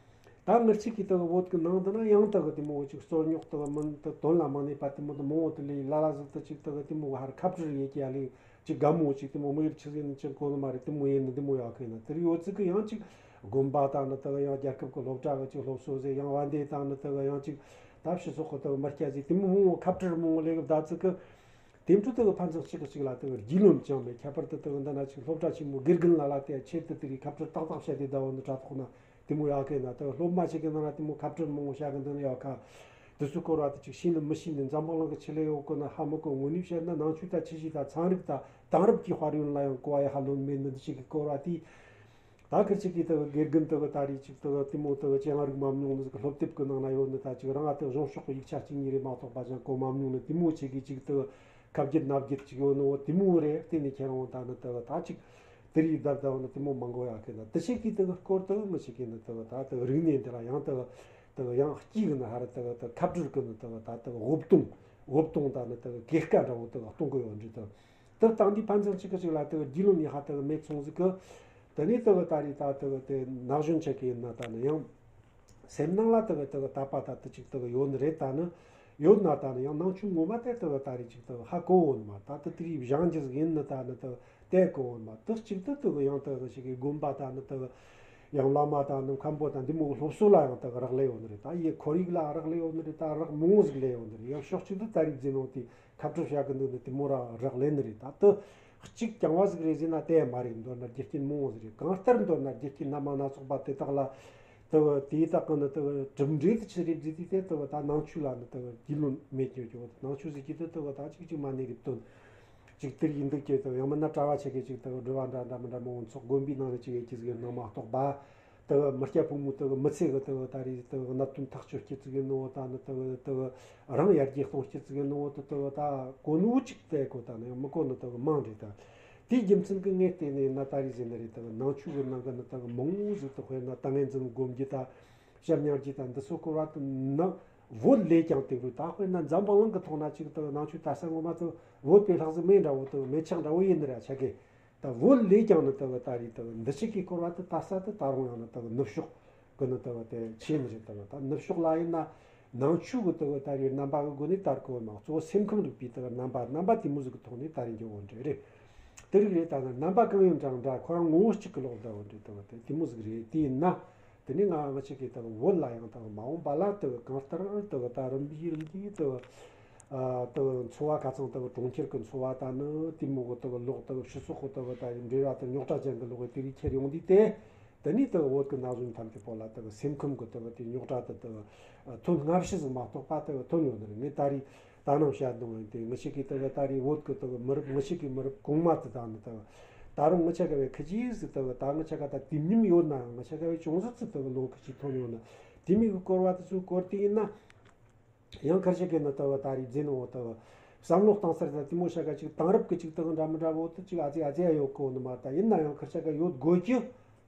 ད་ང་ཅིག་གིས་དེ་གི་བོད་གི་ནང་དུ་ན་ཡང་དེ་གི་དེ་མོ་ཅིག་རྩོད་རྙོག་དེ་གི་མི་དེ་དོན་ལ་མ་གནས་པ་དེ་མོ་དེ་མང་བོ་དེ་ལས་ལ་ལ་ཟིག་དེ་ཅིག་དེ་གི་དེ་མོ་ཧར་ཁ་བྲལ་ཡེད་ཀྱི་ཡ་ལས་ཅིག་དགའ་མོ་ཅིག་དེ་མོ་མི་ཡུལ་ཆི་ཟིག་ནི་ཅིག་གོ་ནི་མ་རེད། དེ་མོ་ཡིན་ནི་དེ་མོ་ཡག་གི་ན། དེ་རིགས་ཡོད་ཚིག་གི་ཡང་ཅིག་དགོན་པ་དང་ནི་དེ་གི་ཡང་རྒྱལ་ཁབ་གི་སློབ་གྲྭ་གི་ཅིག་སློབ་གསོ་ཟེར། ཡང་བན་དེ་དང་ནི་དེ་གི་ཡང་ཅིག་ད་སྤྱི་ཚོགས་གི་དེ་གི་མི་སྐྱ་ཟིག་དེ་མོ་མང་བོ་ཁ་བྲལ་མང་བོ་ལས་གི་བདའ་ཚིག་གི། དེ་འཕྲོ་དེ་གི་ཕན་ཚུན་གཅིག་གིས་གཅིག་ལ་དེ་གི་རྒྱུས་ལོན་ཅང་མེད། ཁྱད་པར་དུ་དེ་གི་འདི་ན་ཅིག་སློབ་གྲྭ་ཆེན་མོ་དགེ་རྒན་ལ་ལ་དེ་ཆེད་དུ་དེ་རིགས་ཁ་བྲལ་ཏག་ཏག་བྱས་ཏེ་བསྡད་ཡོད་ནི་དྲ་ཐོག་ན་དེ་མོ་ཡག་གི་ན། དེ་གི་སློབ་མ་ཞིག་གི་ནང་ན་དེ་མོ་ཁ་བྲལ་མང་བོ་བྱ་གི་འདུག་ན་ཡག་ག། དེ་ཚོའི་སྐོར་བ་དེ་ཅིག་ཤེས་ནི་མི་ཤེས་ནི། འཛམ་བུ་གླིང་གི་ཆེད་ལས་ཡོད་གོ་ན་ཧ་མི་གོ། དངོས་གནས་བཤད་ན་ནང་ཆོས་དང་ཆུ་བཞི་དང་ཚན་རིག་དང་དེང་རབས་ཀྱི་དཔལ་ཡོན་ལ་ཡང་གོ་བ་ཡ་ཧ་ལོན་མེད་ནི་འདི་ཞིག་གི་སྐོར་བ་དེ། ད་ཁིར་ཅིག་གིས་དེ་གི་དགེ་རྒན་དེ་གི་ད་རེས་ཅིག་དེ་གི་དེ་མོ་དེ་གི་ཅང་རིག་མ་མྱོང་ནི་ཟིག་གི་སློབ་དེབ་གི་ནང་ན་ཡོད་ནི། ད་ཅིག་རང་ང་དེ་གི་གཞུང་ཕྱོགས་གི་ཡིག་ཆ་གཅིག་གཉིས་རེ་མ་གཏོགས་པ་ཅང་གོ་མ་མྱོང་ནི་དེ་མོ་ཅིག་གིས་ཅིག་དེ་གི་ཁ་བརྒྱུད་ན་བརྒྱུད་ཅིག་ཡོད་ནི་འོ་དེ་མོ་རེད། བལྟས་ནས་ཁྱེར་འོང་ད་ནི་དེ་གི་ད་ཅིག་དེ་རིགས་བསྡད་བསྡད་འོ་ནི་དེ་མོ་མང་གོ་ཡག་གི་ན། དེ་ཞིག་གིས་དེ་གི་སྐོར་དེ་གི་མི་ཞིག་གིས་ནི་དེ་གི་ད་དེ་གི་རིག་གནས་འདི་ལ་ཡང་དེ་གི་དེ་གི་ཡང་སྐྱིད་གི་ནི་ཧ་ར་དེ་གི་དེ་གི་ཁ་བྲལ་གི་ནི་དེ་གི་ད་དེ་གི་འོབ་སྟོང་འོབ་སྟོང་ད་ནི་དེ་གི་སྐས་ཀ་འདྲ་བོ་དེ་གི་གཏོང་གི་ཡོད་འདྲ་དེ། དེ་བཏང་དུས་ཕན་ཚུན་གཅིག་གིས་གཅིག་ལ་དེ་གི་རྒྱུས་ལོན་ཡེད་ཧ་དེ་གི་མེད་སོང་ཟིག་གི། དེ་ནས་དེ་གི་ད་རེས་ད་དེ་གི་དེ་ན་གཞོན་ཆ་གི་ཡིན་ན་ད་ནི་ཡང་སེམས་ནང་ལ་དེ་གི་དེ་གི་དད་པ་ད་དེ་ཅིག་དེ་གི་ཡོད་ནི་རེད། ད་ནི་ཡོད་ན་ད་ནི་ཡང་ནང་ཆོས་ངོ་མ་དེ་དེ་གི་ད་རེས་ཅིག་དེ་གི་ཧ་གོ་འོང་ནི་མ། ད་དེ་དེ་རིགས་སྦྱང་རྒྱུ་ཟིག་ཡིན་ནི་ད་ནི་དེ་གི་དེ་གོ་འོང་ནི་མ། དེ་གཅིག་དེ་དེ་གི་ཡང་དེ་གི་ཞིག་གི་དགོན་པ་ད་ནི་དེ་གི་ཡང་བླ་མ་དང་ནི་མཁན་པོ་དང་འདི་མོ་གི་སློབ་གསོ་ལ་ཡང་དེ་གི་རག་ལས་ཡོད་ནི་རེད། ད་ཡི་ཁོར་ཡུག་ལ་རག་ལས་ཡོད་ནི་རེད། ད་རག་མང་བོ་ཟིག་ལས་ཡོད་ནི་རེད། ཡང་ཕྱོགས་གཅིག་ཏུ་ད་རེས་རྫིན་འོང་དེ། ཁ་བྲལ་བྱ་གི་འདུག་ནི་དེ་མོ་ར་རག་ལས་ནི་རེད། ད་དེ་གཅིག་རྐྱང་བ་ཟིག་རེད་ཟེར་ན་དེ་མ་རེད། མདོར་ན་རྒྱུ་རྐྱེན་མང་བོ་ཟིག་རེད། གང་ལྟར་མདོར་ན་རྒྱུ་རྐྱེན་སྣ་མང་སྣ་ཚོགས་པ་དེ་དག་ལ་དེ་དེའི་དག་གི་ནི་དེ་གྲུབ་འབྲས་དེ་ཆི་རེད་ཟེར་དུས་དེ་དེ་ད་ནང་ཆོས་ལ་ནི་དེ་རྒྱུས་ལོན་མེད་ཀྱི་ཡོད་ཀྱི། ནང་ཆོས་ཟེར་གྱི་དེ་དེ་ད་གཅིག་གཅིག་མ་གནས་གི་དོན་གཅིག་དེར་ཡིན་འདུག་ཀྱི། དེ་ཡང་མིན་ན་གྲྭ་བ་ཆེ་གེ་གཅིག་དེ་སྒྲུབ་པ་འདྲ་འདྲ་མི་འདྲ་མང་བོ་ཚོགས། དགོན་པའི་ནང་ནས་གཅིག་ཡོད་ཀྱི་ཟིག་ཡོད་ནོ་མ་གཏོགས་པ། དེ་མི་སྐྱ་ཕོ་མོ་དེ་མི་ཚེ་གི་དེ་ད་རེས་དེ་གནད་དོན་ཐག་གཅོད་སྐྱིད་ཅིག་ཡིན་ནོ། ད་ནི་དེ་དེ་རང་ཡར་རྒྱས་གཏོང་སྐྱིད་ཅིག་ཡིན་ནོ། དེ་དེ་ད་གོ་ནོ་ཅིག་དེ་གོ། ད་ནི་ཡང་མི་གོ་ནི་དེ་མང་རེད། ད་དེའི་རྒྱུ་མཚན་གི་ངས་བལྟས་ནས་ན་ད་རེས་ཟེར་ནི་རེད། དེ་ནང་ཆོས་གི་ནང་གི་ནི་དེ་མང་བོ་ཟིག་དེ་དཔེར་ན་ཏིང་ངེ་འཛིན་སྒོམ་རྒྱུ་ད་ཞབས་ཉར་རྒྱུ་ད་འདི་ཚོ་སྐོར་བ་དེ་ནང་བོད་ལས་ཀྱང་དེ་རུ། ད་དཔེར་ན་འཛམ་བུ་གླིང་གི་ཐོག་ན་ཅིག་དེ་ནང་ཆོས་དར་ས་ངོ་མ་དེ་བོད་པའི་ལྷག་ཟིག་མེད་འདྲ་བོ། དེ་མེད་ཆགས་འདྲ་བོ་ཡིན་ནི་ར་ཆ་གི། ད་བོད་ལས་ཀྱང་ནི་དེ་གི་ད་རེས་དེ་འདི་ཞིག་གི་སྐོར་བ་དེ་དར་ས་དེ་ད་རུང་ཡང་ནི་དེ་ནུབ་ཕྱོགས་གི་ནི་དེ་དེ་ཆེ་ནི་རེད། དེ་ད་ནུབ་ཕྱོགས་ལ་ཡིན་ན་ནང་ཆོས་གི་དེ་ད་རེས་རྣམ་པ་གི་སྒོ་ནས་དར་གོ་མ། གཙོ་བོ་སེམས་ཁམས་རིག་པའི་དེ་རྣམ་པ་རྣམ་པ་དེ་མོ་ཟིག་གི་ཐོག་ནས་དར་རྒྱུ་འོ་འདྲ་རེད། དེ་རིགས་རེད། ད་ནི་རྣམ་པ་གང་ཡིན་ཀྱང་འདྲ། ཁོ་རང་ངོ་བོ་གཅིག་གི་ལོག་ད་འོ་འདྲ་དེ་དེ་དེ་མོ་ཟིག་རེད། དེ་ཡིན་ན། དེ་ནས་ང་ང་ཅག་གིས་དེ་བོད་ལ་ཡང་དེ་མ་འོངས་པ་ལ་དེ་གང་ལྟར་དེ་ད་རིམ་པས་རིམ་པས་དེ་ཨ་དེ་འཚོ་བ་ཁ་ཚང་དེ་གྲོང་ཁྱེར་གྱི་འཚོ་བ་ད་ནི་དེ་མོ་གི་དེ་ལོག་དེ་སྤྱི་ཚོགས་གི་དེ་ད་འབྲེལ་བ་དེ་རྙོག་དྲ་ཅན་གྱི་ལོག་དེ་རིགས་ཁྱེར་ཡོང་དུས་དེ། དེ་ནས་དེ་བོད་ཀྱི་ན་གཞོན་ཐམས་ཅད་པོ་ལ་དེ་སེམས་ཁམས་ཀྱི་དེ་དེ་རྙོག་དྲ་དེ་དེ་ཐོན་སྔ་ཕྱི་ཟིག་མ་གཏོགས་པ་དེ་ཐོན་ཡོད་ནི་རེད། ངས་ད་རེས། ད་ནང་བཤད་དོན་ཡིན་ཏེ། ང་ཅག་གིས་དེ་གི་ད་རེས་བོད་ཀྱི་དེ་གི་མི་རབས། ང་ཅག་གི་མི་རབས་གོང་མ་དེ་དང་ནི་དེ་གི་ད་རུང་ང་ཅག་ག་བས་ཁི་ཅིག་ཟིག་དེ་གི་ད་ང་ཅག་ག་ད་དེ་མཉམ་ཡོད་ན་ཡང་ང་ཅག་ག་བས་ཅུང་ཟད་ཙིག་དེ་གི་ལོ་ཁི་ཅིག་ཐོན་ཡོད་ན། དེ་མོ་གི་སྐོར་བ་དེ་ཚོའི་སྐོར་དེ་ཡིན་ན། ཡང་ཁི་ཅག་གིས་ནི་དེ་གི་ད་རེས་རྫུན་འོ་དེ་གི་བསམ་བློ་བཏང་སར་ད་དེ་མོ་ཅག་ག་ཅིག་དེང་རབས་ཀྱི་ཅིག་དེ་གི་འདྲ་མི་འདྲ་བོ་དེ་ཅིག་ཨ་ཙི་ཨ་ཙི་ཡ་ཡོད་གོ་ནི་མ། ད་ཡིན་ན་ཡང་ཁི་ཅག་ག་ཡོད་དགོས་ཀྱི།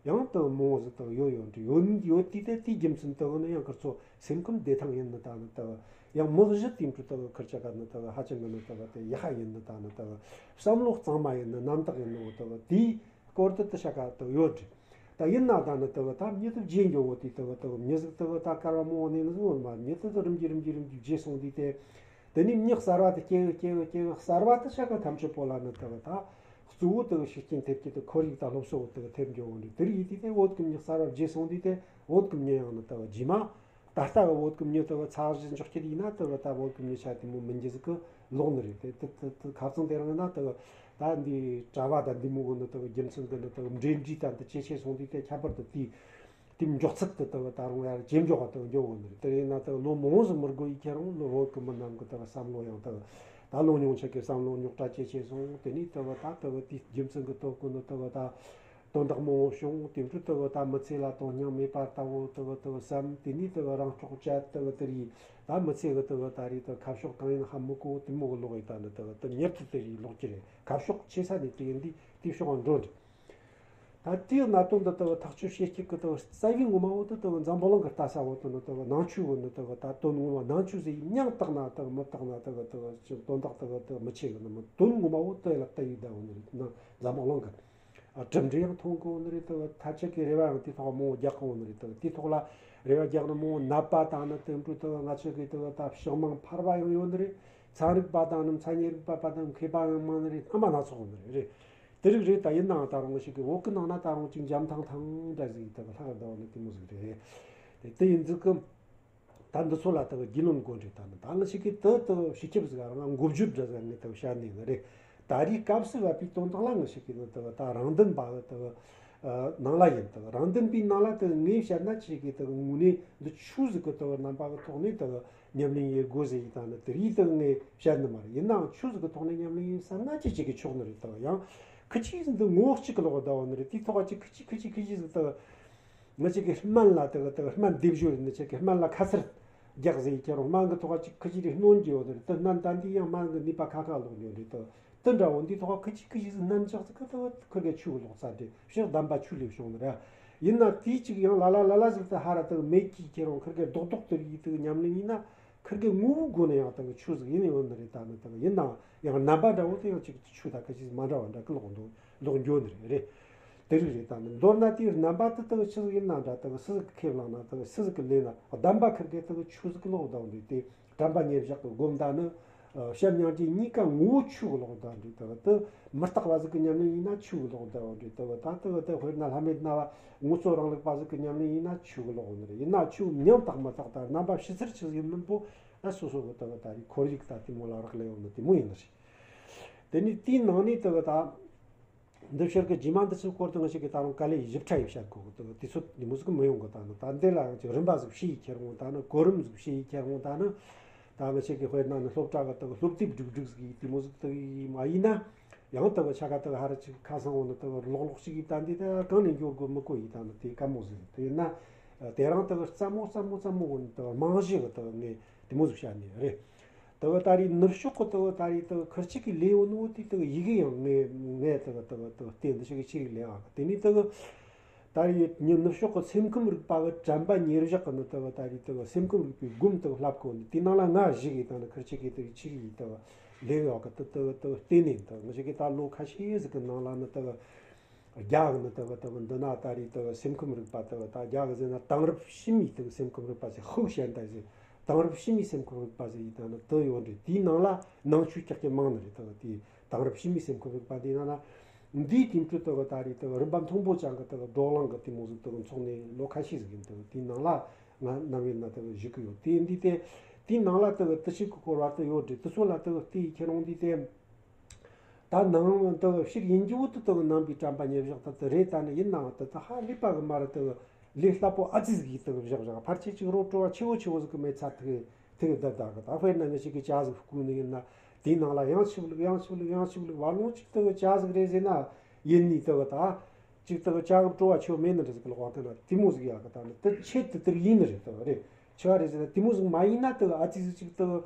ཡང་དེ་མང་བོ་ཟིག་དེ་ཡོད་ཡོད་འདྲ་ཡོད་ཡོད་དུས་དེ་དེའི་རྒྱུ་མཚན་དེ་ནི་ཡང་ཁིར་ཚོ་སེམས་ཁམས་བདེ་ཐང་ཡིན་ནི་ད་ནི་དེ་ ཡང་མི་གཞི་དེ་འཕྲོ་ལྟ་བུ་ཁུར་ཆ་ག་ནི་ལྟ་བུ་ཧ་ཅང་གི་ནི་ལྟ་བུ་དེ་ཡག་ཡིན་ནི་ད་ནི་ལྟ་བུ་བསམ་བློ་གཙང་མ་ཡིན་ནི་རྣམ་དག་ཡིན་ནི་འོ་ལྟ་བུ་དེའི་སྐོར་དུ་དུ་ཤ་ཀ་ལྟ་བུ་ཡོད་རེད། ད་ཡིན་ན་ད་ནི་ལྟ་བུ་ད་མྱི་དུ་བརྗེད་འགྱོ་བོ་དེ་ལྟ་བུ་ལྟ་བུ་མྱི་ཟིག་ལྟ་བུ་ད་སྐར་བ་མང་བོ་ནས་ནི་བཟུང་བ་མ་མྱི་དུ་དུ་རིམ་གྱིས་རིམ་གྱིས་རིམ་གྱིས་བརྗེད་སོང་དུས་དེ། དེ་ནས་མྱི་གསར་བ་དུ་སྐྱེ་གི་སྐྱེ་གི་སྐྱེ་གི་གསར་བ་དུ་ཤ་ཀ་ཐམས་ཅད་པོ་ལ་ནི་ལྟ་བུ་ད་གཙོ་བོ་ལྟ་བུ་ཤུགས་རྐྱེན་ཐེབས་ཀྱི་དུ་ཁོར་ཡུག་དང་སློབ་གསོ་བོ་ལྟ་བུ་ཐེབས་འགྱོ་བོ་འདི་དེ་རིགས་ཡིན་དུས་དེ་བོད་ཀྱི་མྱི་གསར་བ་བརྗེད་སོང་དུས་དེ་བོད་ཀྱི་མྱི་ཡང་ནི་ལྟ་བུ་རྗེས་མ། ད་ལྟ་གི་བོད་ཀྱི་མྱི་དག་ཚ་གཞི་འཇོག་རྒྱུ་ཡིན་ན་དག་ད་བོད་ཀྱི་མྱི་ཆ་དེ་མོ་མི་འགྱུར་ཟིག་གི་ལོག་ནི་རེད། དེ་དེ་དེ་དེ་ཁ་རྩང་དེ་རིང་ན་དག་ད་འདི་གྲྭ་བ་དང་འདི་མོ་གི་ནི་དག་རྒྱུ་མཚན་གི་ནི་དག་འབྲེལ་འདྲིས་དང་དེ་ཇེ་ཆེ་སོང་དུས་དེ་ཁྱད་པར་དུ་དེའི་དེའི་མགྱོགས་ཚད་དུ་དག་ད་རུང་ཡར་ཇེ་མགྱོགས་དུ་འགྱོ་གོ་ནི་རེད། དེ་ཡིན་ན་དག་ལོ་མང་ཟིག་མི་དགོས་ཡི་ཁྱེད་རང་ལོ་བོད་ཀྱི་མི་རྣམས་ཀྱི་དག་བསམ་བློ་ཡང་དག་ད་ལོ་ཉུང་ཆེ་གི་བསམ་བློ་རྙོག་དྲ་ཇེ་ཆེ་སོང་དེ་ནས་དག་ད་དག་དེའི་རྒྱུ་མཚན་གི་ཐོག་གི་ནི་དག་ད། དོན་དག་མང་བོ་བྱུང་། དེ་འཕྲོ་དུ་གི་ད་མི་ཚེ་ལ་དོན་སྙིང་མེད་པ་ལྟ་བུ་དུ་གི་དུ་གི་བསམ། དེ་ནས་དུ་གི་རང་སྲོག་བཅད་དུ་གི་དེ་རིགས་ད་མི་ཚེ་གི་དུ་གི་ད་རེས་དུ་ཁ་ཕྱོགས་གང་ཡིན་ཧ་མི་གོ་དེ་མོ་གི་ལོག་ཡིན། ད་ནི་དུ་གི་དུ་མྱུར་དུ་དེ་རིགས་ལོག་གི་རེད། ཁ་ཕྱོགས་ཆེ་ས་ནས་དེ་ཡིན་དུས་དེ་ཕྱོགས་འགྲོ་འདྲ། ད་དེའི་གནད་དོན་འདི་དུ་གི་ཐག་གཅོད་བྱེད་ཀྱི་གི་དུ་གི་རྩ་བའི་ངོ་མ་བོ་དུ་དུ་གི་འཛམ་བུ་གླིང་གི་ལྟ་ས་བོ་དུ་ནི་དུ་གི་ནང་ཆོས་བོ་ནི་དུ་གི་ད་དོན་ངོ་མ་ནང་ཆོས་ཟེར་མྱང་བཏགས་ན་དུ་གི་མི་བཏགས་ན་དུ་གི་དུ་གི་དོན་དག་དུ་གི་དུ་མི་ཆེ་གི་ནི་མི་དོན་ངོ་མ་བོ་དུ་ལ་ལྟ་ཡི་ད་བོ་ནི་རེད་ན་འཛམ་བུ་གླིང་གི། གྲུབ་འབྲས་ཡང་མཐོང་གི་ཡོད་ནི་རེད། དེ་ཐ་ཆད་ཀྱི་རེ་བ་ཡང་དེ་ཐོག་མང་བོ་རྒྱག་གི་ཡོད་ནི་རེད། དེ་དེ་ཐོག་ལ་རེ་བ་རྒྱག་ནི་མང་བོ་ནད་པ་དང་ནི་དེ་འཕྲོ་དེ་ང་ཚོ་གི་དེ་ད་ཕྱི་མིང་ཕལ་བ་ཡང་ཡོད་ནི་རེད། ཚན་རིག་པ་དང་ནི་མཚན་ཉིད་རིག་པ་པ་དང་མཁས་པ་ཡང་མང་ནི་རེད། རྣམ་པ་སྣ་ཚོགས་ཡོད་ནི་རེད། རེད། དེ་རིགས་རེད། ད་ཡིན་ནའང་ད་རུང་ཞིག་གི་བོད་ཀྱི་ནང་ན་ད་རུང་ཅིག་འཇམ་ཐང་ཐང་འདྲ་ཟིག་ད་ལྷག་ད་བ་ནི་དེ་མོ་ཟིག་རེད། དེ་དེ་ཡིན་ཟིག་གི་ད་འདི་ཚོ་ལ་ལྟ་བུ་རྒྱུས་ལོན་དགོས་རེད། ད་ནི་ད་ང་ཞིག་གིས་དེ་ལྟ་བུ་སྤྱི་ཁྱབ་ཟིག་རང་མགོ་བརྗོད་འདྲ་ཟིག་ངས་ལྟ་བུ་བཤད་ནས་ནི་རེད། ད་རེས་སྐབས་སུ་བབས་པའི་དོན་དག་ལ་ང་ཞིག་གིས་ནི་ལྟ་བུ་ད་རང་དོན་པ་གི་ལྟ་བུ་ནང་ལ་ཡིན། ལྟ་བུ་རང་དོན་པའི་ནང་ལ་ལྟ་བུ་ངས་བཤད་ན་ཅིག་གིས་ལྟ་བུ་དངོས་གནས་འདི་ཆོས་ཟིག་གི་ལྟ་བུ་རྣམ་པ་གི་ཐོག་ནས་ལྟ་བུ་ཉམས་ལེན་ཡེད་དགོས་ཟེར་ཡིན། ད་ནི་དེ་རིགས་ལྟ་བུ་ངས་བཤད་ནི་མ་རེད། ཡིན་ནའང་ཆོས་ཟིག་གི་ཐོག་ནས་ཉམས་ལེན་ཡེད་བསམ་ན་ཅི་ཅིག་གིས་ཆོག་ནི་རེད། ལྟ་བུ་ཡང་ཁི་ཅིག་ཟིག་འདི་ངོ་བོ་གཅིག་གི་ལོག་ལྟ་བུ་ནི་རེད། དེའི་ཐོག་ཅིག་ཁི་ཅིག་ཁི་ཅིག་ཁི་ཅིག་ཟིག་ལྟ་བུ། ང་ཅག་གི་སྨན་ལ་དེ་གི་དེ་གི་སྨན་སྡེབ་སྦྱོར་ནི་ཅག་གི་སྨན་ལ་ཁ་ཚུར་རྒྱག་ཟེར་ཁྱེད་རང་སྨན་གི་ཐོག་ཅིག་ཁི་ཅིག་རེ་སྣོན་གྱི་ཡོད་རེད། དེ་སྨན་ད་འདི་ཡང་སྨན་གི་ནུས་པ་ཁ་ཁ་ལོག་ཡོད་རེད། དེ་དེ་འདྲ་བོ་འདི་ཐོག་ཁི་ཅིག་ཁི་ཅིག་ཟིག་སྣམ་ཆག་ཟིག་གི་དེ་ཁིར་གི་ཆུ་གི་ལོག་ཚར་དེ་ཕྱིར་གདམས་པ་ཆུ་ལས་བྱུང་ནི་རེད། ཡིན་ན་དེའི་ཅིག་ཡང་ལ་ལ་ལ་ལ་ཟིག་དེ་ཧ་ར་དེ་མེད་ཀྱི་ཁྱེད་རང་ཁིར་གི་རྡོག་རྡོག་དེ་ཡིས་དེ་ཉམས་ལེན་ཡིན་ན། ཁིར་གི་ངོ་བོའི་སྒོ་ནས་ཡང་དེ་གི་ཆོས་ཟིག་ཡིན་ཡོད་ནི་རེད། ད་ནི་དེ་གི་ཡིན་ནའང་ཡང་རྣམ་པ་འདྲ་བོ་དེ་ཡང་ཅིག་ཆོས་དང་ཁ་ཅིག་མ་འདྲ་བ་འདྲ་གི་ལོག་འདུག་ལོག་འགྱོ་ནི་རེད། རེད། དེ་རིགས་རེད། ད་ནི་མདོར་ན་དེའི་རྣམ་པ་དེ་དེ་གི་ཆི་ཟིག་ཡིན་ན་འདྲ། དེ་གི་སུ་ཟིག་གི་ཁས་བླངས་ན་དེ་གི་སུ་ཟིག་གི་ལས་ན་གདམས་པ་ཁིར་གི་དེ་གི་ཆོས་ཟིག་གི་ལོག་འདུག་འདུག་དེ་དྲན་པ་ཉེར་བཞག་གི་སྒོམ་ད་ནི། བྱམས་སྙིང་རྗེ་གཉིས་ཀ་ངོ་བོ་ཆོས་གི་ལོག་ད་འདྲི། དེ་དེ་མི་རྟག་པ་ཟིག་གི་ཉམས་ལེན་ཡིན་ན་ཆོས་གི་ལོག་ད་འདྲི། དེ་ད་དེ་དེ་དཔེར་ན་ལྷ་མེད་སྣང་བ་དངོས་གཙོ་རང་ལུགས་པ་ཟིག་གི་ཉམས་ལེན་ཡིན་ན་ཆོས་གི་ལོག་ནི་རེད། ཡིན་ན་ཆོས་མྱང་བཏགས་མི་བཏགས་ད་རྣམ་པ་ཕྱི་ཚུལ་ཆི་ཟིག་ཡིན་མིན་པོ་ཨ་སོ་སོ་གི་དེ་ད་རེས་ཁོར་ཡུག་ད་དེ་མོ་ལ་རག་ལས་ཡོང་ནི་དེ་མོ་ཡིན་ནི་རེད། དེ་ནི་དེའི་ནང་ནས་དེ་ད། འདི་ཕྱིར་གི་རྗེས་མ་འདི་ཚོའི་སྐོར་དུ་ང་ཞིག་གིས་ད་རུང་དཀའ་ལས་ཞིབ་ཕྲ་ཡིས་བཤད་དགོས་གི་འདུག་དུས་ཚོད་ཉིན་མོ་ཟིག་མི་ཡོང་གི། ད་ནི་ད་འདི་ལ་ཡང་ཅིག་རིམ་པ་ཟིག་ཕྱེ་ཡི་ཁྱེར་འོང་། ད་ནི་གོ་རིམ་ཟིག་ཕྱེ་ཡི་ཁྱེར་འོང་། ད་ནི་ད་ང་ཞིག་གིས་དཔེར་ན་ནི་སློབ་གྲྭ་གི་ད་སློབ་དེབ་སྒྲིག་སྒྲིག་ཟིག་ཡིས་དེ་མོ་ཟིག་དུ་ཡིས་མ་ཡིན་ན་ཡང་ད་ཆ་ག་ད་ཧ་ར་ཅིག་ཁ་སང་འོང་ནི་ད་ལོག་ལོག་ཅིག་ཡིས་ད་འདི་ད་གང་ནས་འགྱོ་དགོས་མི་གོ་ཡིས། ད་ནི་དེ་དཀའ་མོ་ཟིག་དེ་ཡིན་ན་དེ་རང་ད་རྩ་མོ་རྩ་མོ་རྩ་མོ་འོང་ནི་ད་རྨང་གཞི་གི་ད་ངས་དེ་མོ་ཟིག་བཤད་ནི་རེད། དེ་གི་ད་རེས་ནུབ་ཕྱོགས་གི་དེ་གི་ད་རེས་དེ་གི་ཁུར་ཆིག་གི་ལས་ཡོད་ནོ་དེ་དེ་གི་ཡི་གེ་ཡང་ངས་ངས་དེ་གི་དེ་གི་དེ་གི་བལྟས་འདི་ཞིག་གི་ཆི་རིགས་ལས་ཨ། དེ་ནས་དེ་གི་ད་རེས་ཉི་ནུབ་ཕྱོགས་གི་སེམས་ཁམས་རིག་པ་གི་དྲན་པ་ཉེར་བཞག་གི་ནི་དེ་གི་ད་རེས་དེ་གི་སེམས་ཁམས་རིག་པའི་སྒོམ་དེ་གི་བསླབ་གོ་ནི་དེ་ནང་ལ་ང་ཞིག་གི་ད་ནི་ཁུར་ཆིག་གི་དེ་གི་ཆི་རིགས་ཡི་དེ་གི་ལས་ཡོད་གི་དེ་དེ་གི་དེ་གི་བལྟས་ནས་དེ་གི་ང་ཞིག་གི་ད་ལོ་ཁ་ཤས་ཟིག་གི་ནང་ལ་ནི་དེ་གི་རྒྱ་གི་ནི་དེ་གི་དེ་གི་འདི་ན་ད་རེས་དེ་གི་སེམས་ཁམས་རིག་པ་དེ་གི་ད་རྒྱ་གི་ཟེར་ན་དེང་རབས་ཕྱི་མའི་དེ་གི་སེམས་ཁམས་རིག་པ་ཟེར། ཧུའུ་ཞན་ཏའེ་ཟེར། དེང་རབས་ཕྱི་མའི་སེམས་ཁམས་རིག་པ་ཟེར་ཡི་ད་ནི་དེ་ཡོད་རེད། དེའི་ནང་ལ་ནང་ཆོས་ཀྱག་ཀྱི་མང་ནི་རེད། དེ་གི་དེ་དེང་རབས་ཕྱི་མའི་སེམས་ཁམས་རིག་པ་འདི་ནང་ན་འདིའི་དེང་དུས་དེ་གི་ད་རེས་དེ་གི་རིམ་པ་མཐོན་པོ་ཅན་གི་དེ་གི་བགྲོ་གླེང་གི་དེ་མོ་ཟིག་དེ་གི་འཚོགས་ནས་ལོ་ཁ་ཤས་ཟིག་ཡིན། དེ་གི་དེའི་ནང་ལ་ང་ནམ་ཡིན་ན་དེ་གི་བཞུགས་གི་ཡོད། དེ་འདི་དེ་དེའི་ནང་ལ་དེ་གི་དེ་ཞིག་གི་སྐོར་བ་དེ་ཡོད་རེད། དེ་ཚོ་ལ་དེ་གི་དེའི་ཁྱེད་རང་འདི་དེ། ད་ནང་དུ་ཕྱིར་ཡིན་རྒྱུ་དུ་དུ་ནང་པའི་དྲན་པ་ཉེར་བཞག་དུ་དུ་རེད། ད་ནི་ཡིན་ནའང་དུ་དུ་ཧ་ལས་པ་གི་མ་རུ་དུ་ལས་སླ་པོ་ཨ་ཙི་ཟིག་གིས་དུ་བཞག་བཞག་ཕལ་ཆེར་ཅིག་རོ་བྲོ་བ་ཆེ་བོ་ཆེ་བོ་ཟིག་གི་མེད་ཚ་དུ་དུ་དུ་གི་ད་དཔེར་ན་ང་ཞིག་གི་ཇ་ཟིག་བསྐོལ་ནི་ཡིན་ན་དེའི་ནང་ལ་ཡང་ཆིབས་ལུག་ཡང་ཆིབས་ལུག་ཡང་ཆིབས་ལུག་བར་ལོང་ཅིག་དུ་གི་ཇ་ཟིག་རེད་ཟེར་ན་ཡིན་ནི་དུ་གི་ད་ཅིག་དུ་གི་ཇ་གི་བྲོ་བ་ཆེ་བོ་མེད་ནི་འདྲ་ཟིག་གི་ལོག་པ་དེ་ན་དེ་མོ་ཟིག་ཡག་གི་ད་ནི་དུ་ཆེད་དུ་དུ་ཡིན་ནི་རེད། དུ་རེད། ཆི་བ་རེད་ཟེར་ན་དེ་མོ་ཟིག་མ་ཡིན་ན་དེ་གི་ཨ་ཙི་ཟིག་ཅིག་དེ་གི་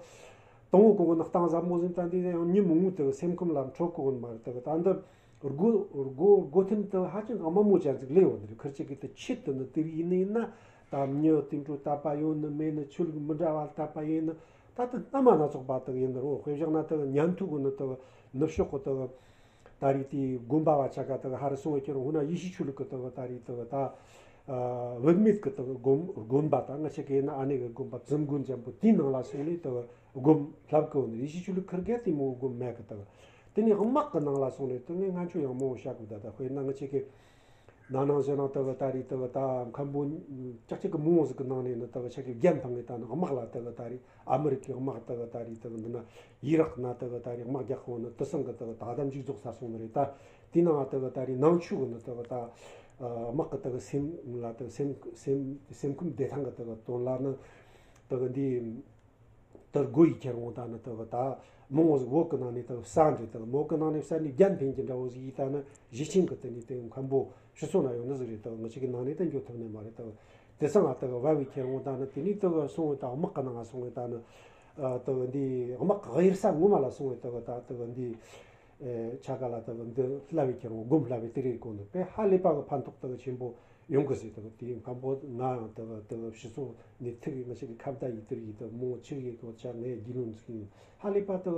དང་བོ་གོ་གི་ནི་གཏིང་ཟབ་མོ་ཟིག་ད་འདི་ཡང་ཉིན་མོ་ངུ་དེ་གི་སེམས་ཁམས་ལ་འཕྲོད་གོ་གི་མ་རེད། དེ་གི་ད་འདི་སྒོ་སྒོ་སྒོ་ཐེམ་དེ་ཧ་ཅང་དམའ་མོ་ཅན་ཟིག་ལས་ཡོད་ནི་རེད། ཁིར་ཅིག་གི་དེ་ཆེད་དུ་ནི་དེ་གི་ཡིན་ནི་ཡིན་ན་ད་མྱི་དེ་འཕྲོ་དད་པ་ཡོད་ནི་མེད་ནི་ཆོས་ལུགས་མི་འདྲ་བ་དད་པ་ཡིན་ནི་ ད་ལྟ་སྣ་མ་སྣ་ཚོགས་པ་དག་ཡིན་ནོ། དཔེ་བཞག་ན་དག་ཉན་ཐོས་གི་ནི་དག་ནུབ་ཕྱོགས་གི་དག་ད་རེས་དེའི་དགོན་པ་བ་ཆ་ག་དག་ཧ་རི་སོང་བའི་ཁྱེར་འོང་ན་ཡེ་ཤུ་ཆོས་ལུགས་གི་དག་ད་རེས་དག་ད་བུད་མེད་གི་དག་དགོན་དགོན་པ་དང་ང་ཆ་གི་ཡིན་ན་ཨ་ནེ་གི་དགོན་པ་བཙུན་དགོན་འཇམ་པོ་དེའི་ནང་ལ་སོང་ནས་དག་སྒོམ་བསླབ་གི་འོང་ནས། ཡེ་ཤུ་ཆོས་ལུགས་ཁིར་གེ་དེ་མོ་སྒོམ་མེད་གི་དག་དེ་ནས་དམག་གི་ནང་ལ་སོང་ནས་དེ་ངས་ང་ཚོ་ཡང་མང་བོ་བཤད་དགོས། ད་ད་དཔེར་ན་ང་ཆ་གི་ན་ནང་བཞིན་ན་དག་ད་རེས་དག་ད་མཁན་པོ་ཅག་ཅིག་གི་མང་བོ་ཟིག་གི་ནང་ནས་ནི་དག་ཆ་གི་རྒྱན་འཕངས་ངེ་ད་ནི་དམག་ལ་དག་ད་རེས་ཨ་མི་རི་ཀའི་དམག་དག་ད་རེས་དག་འདི་ན་ཡི་རག་ན་དག་ད་རེས་དམག་རྒྱག་ཁོང་ནི་དེ་སང་གི་དག་ད་ད་མཇུག་རྫོགས་ས་སོང་ནི་རེད། ད་དེ་ནང་དག་ད་རེས་ནང་ཆོས་གི་ནི་དག་ད་དམག་གི་དག་སེམས་ལ་དག་སེམས་སེམས་སེམས་ཁམས་བདེ་ཐང་གི་དག་དོན་ལ་ནི་དག་འདི། དེར་སྒོ་ཡི་ཁྱེར་འོང་ད་ནི་དག་ད་མང་བོ་ཟིག་འོག་གི་ནང་ནས་དག་ས་འདྲེ་དག་མོ་གི་ནང་ནས་ས་ནས་རྒྱན་འཕེན་གྱི་འདྲ་བོ་ཟིག་ཡིན་ད་ནི་གཞི་ཆེན་གི་དེ་ནས་དེ་མཁན་པོ་ཕྱི་སོ་ན་ཡོང་ནི་ཟིག་རེད། དག་ང་ཅག་གི་ནང་ནས་ད་འགྱོ་ཐུབ་ནི་མ་རེད། དག་དེ་སང་ང་དག་བབ་བའི་ཁྱེར་འོང་ད་ནི་དེ་ནས་དག་སོང་བའི་ད་དམག་གི་ནང་ང་སོང་བའི་ད་ནི་དག་འདི་དམག་གི་གཡེར་ས་ངོ་མ་ལ་སོང་བའི་དག་ད་དག་འདི་ཆ་ག་ལ་དག་འདི་བསླབ་བའི་ཁྱེར་འོང་སྒོམ་བསླབ་བའི་དེ་རེད་གོ་ནི་དཔེ་ཧ་ལས་པ་གི་ཕན་ཐོགས་དག་ཆེན་པོ། ཡོང་གི་ཟེར་དག་དེ་མཁན་པོ་ང་ཡང་དག་དག་ཕྱི་སོ་ནས་ཐུག་གི་ང་ཞིག་གི་ཁ་བརྡ་ཡི་དེར་ཡི་དག་མོ་ཆིག་ཡི་གོ་ཆ་ངའི་རྒྱུས་ལོན་ཚུགས་ཡིན། ཧ་ལས་པ་དག་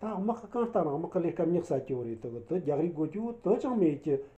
ད་དམག་གི་གང་ལྟར་ན་དམག་གི་ལས་ཀ་མྱག་ས་སྐྱོ་རེད། དག་དེ་རྒྱག་རེས་དགོས་རྒྱུ་དེ་ཅང་མེད་ཀྱི།